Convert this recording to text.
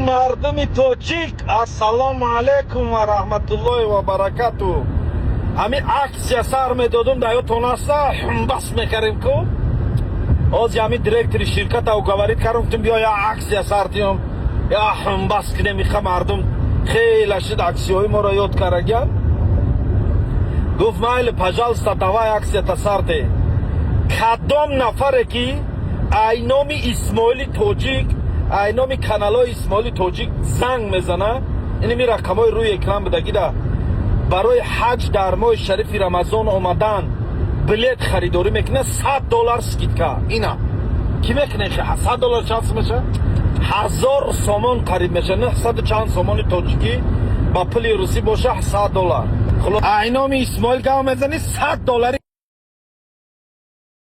Мардуми тоҷик, ассалому алайкум ва раҳматуллоҳи ва баракату. Ҳамин акция сар медодум, да ёдтон аста, бас мекардем ку. Ҳози ҳамин директори ширката уговорить кардам, гуфтем, биё, я акция сар диём, я бас кунем. Иха мардум хеле шуд, аксияҳои моро ёд караган. Гуфт: «Майли, пожалуйста, давай, акцията сар де». Кадом нафаре ки ай номи Исмоили Тоҷик, ай номи каналҳои Исмоили Тоҷик занг мезана, иними рақамҳои рӯи экран будагида, барои ҳаҷ дар моҳи шарифи Рамазон омадан билет харидорӣ мекунад, 100 доллар скидка. Ина кӣ мекунед? 100 доллар чанд сум мешавад? 1000 сомон қариб мешавад, нӯҳсаду чанд сомони тоҷикӣ. Ба пули русӣ боша, 100 доллар. Ай номи Исмоил гав мезанӣ, 100 доллари.